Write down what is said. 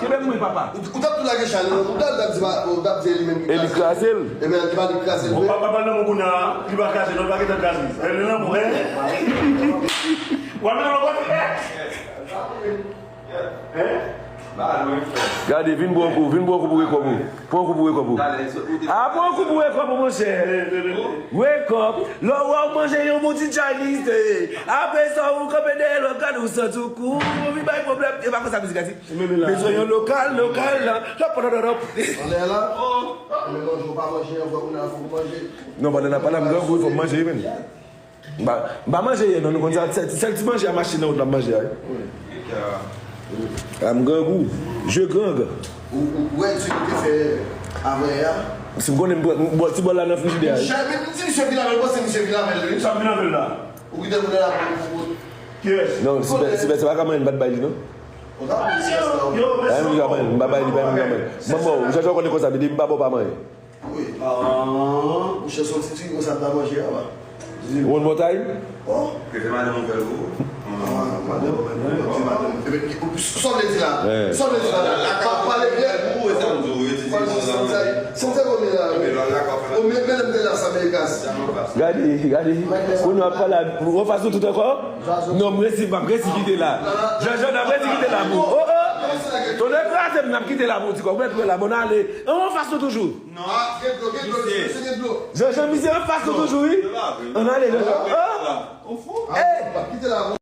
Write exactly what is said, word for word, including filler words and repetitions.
Kenbe m wi, papa. Ou t ap tou lage chay la, ou t ap di, ou t ap di li menm ki kraze l. Epi li pa li kraze l vre. Papa pa nan moun kounye a, li pa kraze, non, li pa gentan kraze. Li nan moun, hein? W ap mennen l ankò? Hein? Gade, vin pran kou, vin pran kou pou rekòp ou. Pran kou pou rekòp ou. A, pran kou pou rekòp ou, monchè. Rekòp. Lè w wè w manje yon bon ti Chinese, eh. Apre sa, ou kanpe dèyè lokal, ou santi w kou, ou vin bay pwoblèm. E pa konsa mizik la di. Bezwen yon lokal, lokal la. Lòp, lòp, lòp, lòp. Anlè la. Men manje w pa manje, yon fwa ou nan fò w manje. Non, pandan n ap pale, m grangou, fò m manje, men. M pa, m pa manje yè, non, nou konn sa, sèl, sèl ti manje a machin nan wout la m manje a, wi. Ah, m grangou. Je grangou. Ou, ou, ou wè ti ou te fè avanyè a? Si m konnen m pran, m bò, ti bòl la nan frijidè a, wi. Misye, men m di misye vin avè l, panse misye vin avè l, wi. Sa vin avè l la? Ou kite moun la pou, pou, pou. Kiyès? Non, si pè, si pè, se pa ka manyen, m pa t bay li, non. Ou ta pou di sa, wi. Yo, men sa, m pa bay li, bay moun ka manyen. Manman, ou chèche w konnen konsa, depi m pa ba w pa manyen. Wi. Ah, ou chèche yon ti ti konsa ta manje a, wi. One more time? Oh. Prefere madanm ou fè l pou ou? Ah, madanm, madanm, madanm. Epi, sa w vle di la? Sa w vle di la? Pa, pale klè. Pale klè, santi, santi konbyen la, wi. O, men, men, men, men, la, sa, men, gaz. Gade, gade. Kounye a w ap pale a, w anfas nou tout ankò? Non, m resi, m ap resi kite la. Jean Jean, n ap resi kite la pou. Oh, oh. Tonnè kraze m, n ap kite la pou ti kòb. Ou mèt wè la, bon, ale. An, w anfas nou toujou. Non. Ah, gen dlo, gen dlo, misye gen dlo. Jean Jean, misye anfas nou toujou, wi. Ann ale, Jean Jean. Ah! Ou fou? Eh! Pa kite la.